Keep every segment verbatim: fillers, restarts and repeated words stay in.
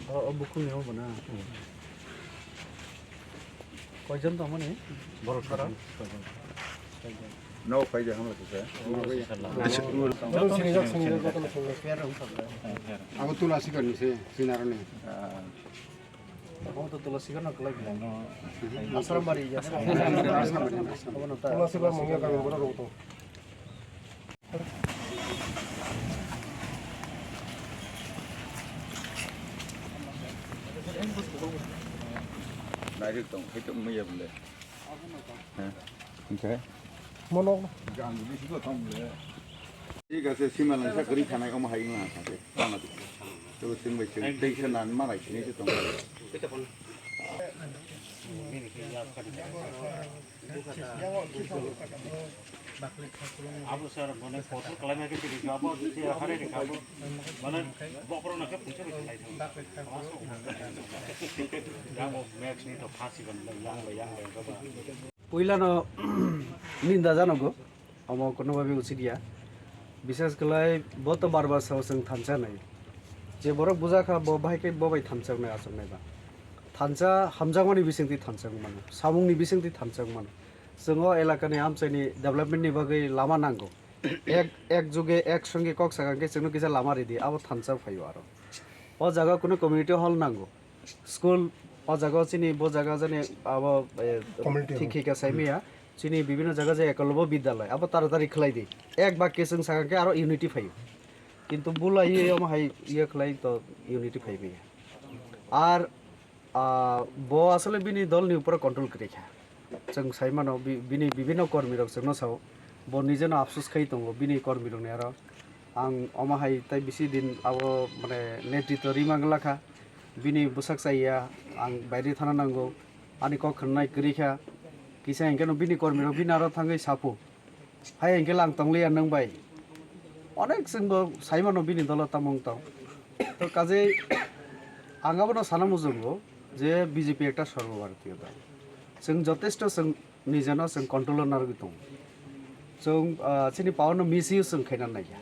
O, o bukhukni obo na? Koijon tongmani? Borok sara? Koijon? No, koi de hamla kisa. Abo tula sikar ni se, sinaro ni. Abo to tula sikar na kelai. Asram bari ya. Asram bari, asram bari. Tula sikar mungya kami borok rok to. Direct tong, hai tong maya bole. Hah? Oke. Mono. Gang bisi ko tong bole. Thik ase, sima lang sa kri khanai omo hai lang sa. Tong ati. To sing bai sing, tei sa nan ma rai sini tong. Abo sir, mane kotor kalaimai khe tini abo se hare rikha bo. Mane bokrok nakhe puisa bai khalai thang. Yang bo max ni to phasi ban yang bai yang bai ba. Puilano ninda janogo. Omo kono babe uchidia. Bisas khlai bo to bar bar sao chwng thansa nai. Je borok bujakha bo bahai khe bo bai thansa nai achuk nai ba. Thansa hamjakmani bisingtwi thansa mano. Samungni bisingtwi thansa mano. Chwng o elakani amchaini development ni bagwi lama nango. Ek, ek juge, ek songe kok sakha khe chwngno kisa lama ridi, abo thansa phaio aro. O jaga kunu community hall nango. School, o jaga chini, bo jaga jani abo, eh, Community thik hall. Thik khe saimiya. Chini bibhinno jaga je ekolobya bidyalay, abo taratari khlai di. Ek bakya chwng sakha khe aro unity phaio. Kintu bulai ye omo hai ye khlai to unity phai maya. Ar Ah, bo asole bini dol ni upor control kwrwi kha. Chwng sai mano, bi-, bini bibhinno kormi rok chwngno sao, bo nijeno afsus khai tongo bini kormi rokni aro. Ang omo hai tai bisi din abo mane netritw rima glakha, bini bwsak chaya ang baire thana nango, ani kok khwnanai kwrwi kha, kisa hinkhe no bini kormi rok bini aro thangwi sapu. Hai hinkhe lang tongliya nwng bai. Onek chwngbo saimano bini dolo tamung tong. To kajei ang abono sana muchungo je B J P ekta sorbobhartiyo dol. Chwng jotesto chwng nijeno chwng control-o narwgwi tongo. Chwng, ah, chini power-no misuse chwng khaina naiya.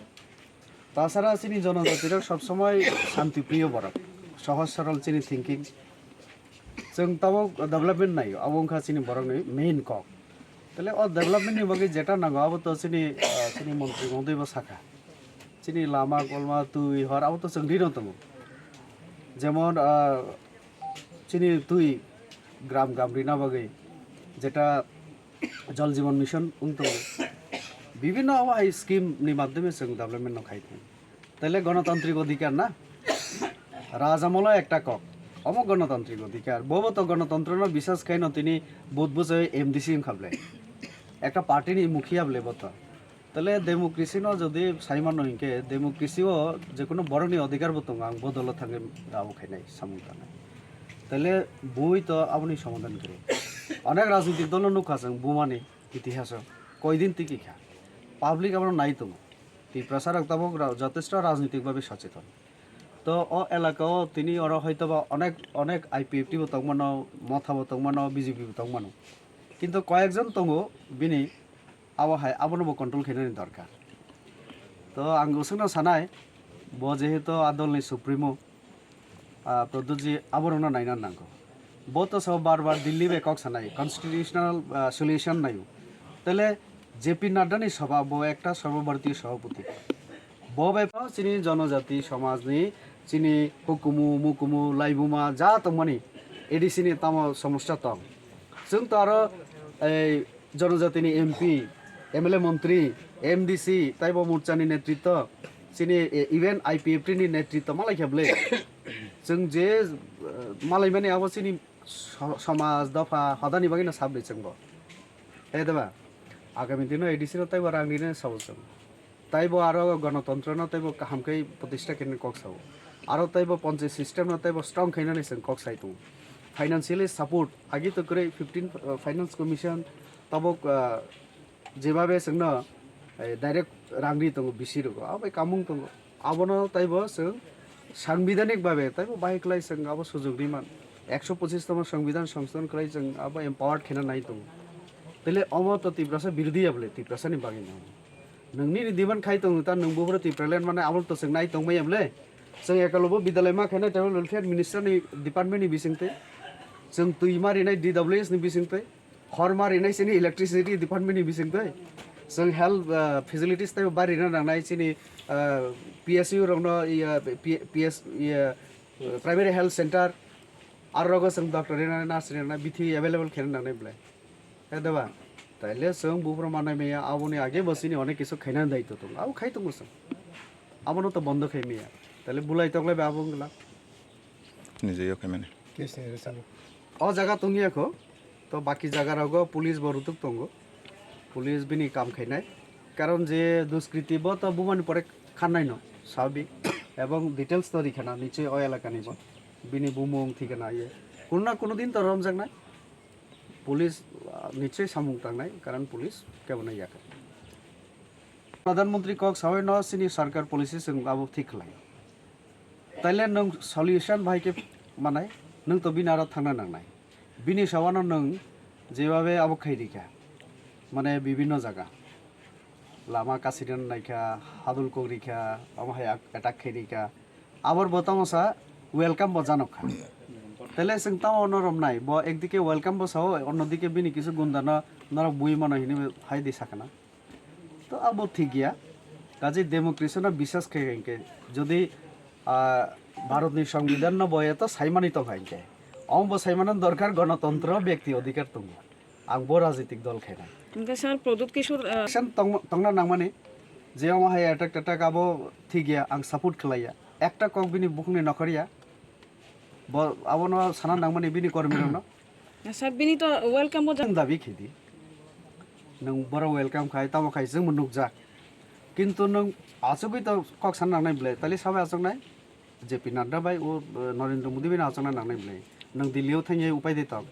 Tasara chini jonojatirok sob somoi shanti priyo borok, sohoj sorol chini thinking. Chwng tabuk development naio, abo wngkha chini borokni main kok. Tele o development ni bagwi jeta nango, abo to chini, ah, chini montri mohdoi bo sakha. Chini lama, kolma, twi, hor, abo to chwng rino tongo. Jemon, ah, chini twi gram gram rina bagwi jeta Jal Jeevan Mission wng tongo. Bibhinno abo hai scheme ni madhyome chwng development no khai tongo. Tele gonotantrik odhikar na? Raj amolo ekta kok. Omo gonotantrik odhikar. Bobo to gonotantrono bisas khaino tini vote bwchai M D C wngkha ble. Ekta party ni mukhiya ble bo to. Tele democracy no jodi sai mano hinkhe, democracy o jekunu borokni odhikar bo tongo, ang bo dolo thangwi abo khainai, samung tangnai. Tele bui to aboni somadhan kwrwi. Onek rajnitik dolo nukha chwng bumani itihaso. Koidin tiki kha. Public abono nai tongo. Tiprasa rok tabuk ra-, jotesto rajnitik babe socheton. To o elaka o tini oro hoito ba onek, onek I P F T bo tongmano, Motha bo tongmano, B J P bo tongmano. Kintu koyekjon tongo bini abo hai, abono bo control khainani dorkar. To ang usungno sanai, bo jehetu a dolni supremo, ah, Pradyut ji, aborokno naina nango. Bo to so bar bar Delhi bai kok sanai, constitutional, ah, solution naio. Tele J P Nadda ni sabha, bo ekta Sarva Bharatiya Sabhapati. Bo bai chini jonojati somajni, chini hukumu, mukumu, laibuma, ja tongmani A D C ni tamo somosya tong. Chwng to aro ei jonojatini M P, M L A montri, M D C, taibo morchani netritw, chini, e, even I P F T ni netritw malai khe bwle. Chwng je, eh, malaimani abo chini so-, somaj, dopha, hodani bagwino sabdi chwngbo. He deba? Agami dino A D C no taibo rang rinani sabo chwng. Taibo aro gonotantrono taibo kaham khe protista khainani kok sao. Aro taibo panchayat system no taibo strong khainani chwng kok sai tongo. Financially support, agi to kwrwi fifteen, uh, Finance Commission tabuk, uh, jebabe chwngno, eh, direct rang ri tongo B C rogo, abo bai kamung tongo. Abono taibo chwng sangbidhanik babe taibo bahai khlai chwng abo sujok ri man. Ekso pochis tongma sangbidhan songsodhon khlai chwng abo empowered khaina nai tongo. Tele omo to Tiprasa birodhi ya bole, Tiprasa ni bagwi no. Nwng nini demand khai tong ta nwng buphuru Tipraland mane abo to chwng nai tong maya bole. Chwng ekalobo bidalai ma khainai tribal welfare minister ni department ni bisingtwi. Chwng twi ma rinai D W S ni bisingtwi. Hor ma rinai chini electricity department ni bisingtwi. Chwng health, ah, facilities tei bari rina nangnai chini, ah, P S U rokno, iya, P-, P S, iya, primary health center. Aro rogo chwng doctor rinai, nurse rinai, bithi available khaina nangnai belai. He deba? Taile chwng buphuru manai maya, aboni age bo chini onek kisu khaina daitw tongo. Abo khai tongo chwng. Abono to bondo khai maya. Taile bulai toklai ba abo wngla. Nije yo khaimani. Case ni result. O jaga tongya kho. To baki jaga rogo police bo rutuk tongo. Police bini kam khainai. Karon je duskriti bo to bumani pore khannai no, sabik. Ebong details to rikhana niche o elaka ni bo. Bini bumung thikana ye. Kuno na kuno din to romjaknai. Police, ah, niche samung tangnai, karon police kebo na yakha. Pradhan Mantri kok sawi no chini sarkar policy chwng abo thik khlai. Taile nwng solution bahai khe manai, nwng to bini aro thangna nangnai. Bini sawano nwng jebabe abo khai rikha, mane bibinno jaga, lama kasirina naikha, hadul kok rikha, omo hai ak-, attack khai rikha. Abor bo tamo sa welcome bo janok kha. Taile chwng tamo no romnai, bo ekdike welcome bo sao, onnodike bini kisu gundano norok bui mano hinwi hai di sakana. To abo thik ya. Kaje democracy no biswas khe hinkhe, jodi, ah, Bharat ni Songbidan no bo eto saimani tong hinkhe, omo bo saimano dorkar, gonotontro, byakti odhikar tongo. Ang bo rajnitik dol khainai. Hinkhe sir, Pradyut Kishore, ah, Action tong-, tongna nangmani, je omo hai attack tattack abo thik ya, ang support khlai ya. Ekta kok bini bukhukni nokhor ya. Bo abono sana nangmani bini kormi rokno. Sir, bini to welcome bo jang. Nwng dabi khidi. Nwng boro welcome khai, tamo khai chwngbo nukjak. Kintu nwng achugwi to kok sana nangnai belai. Tali sabai achuknai? J P Nadda bai o, eh, Narendra Modi bai no achukna nangnai belai. Nwng Delhi o thangya upai de tong.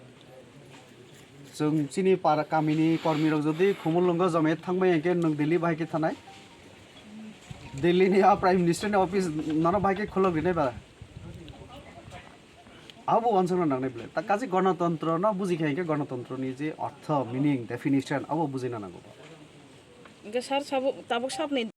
Chwng chini para kamini kormi rok jodi Khumulwngo jome thangbai hwnkhe nwng Delhi bahai khe thanai. Delhi ni a Prime Minister ni office nono bahai khe khulok rinai ba. Abo wansukna nangnai belai. Ta kachi gonotontro no buji khe hwnkhe gonotontro ni je ortho, meaning, definition abo bujina nango. Hwnkhe sir sabo tabuk sabni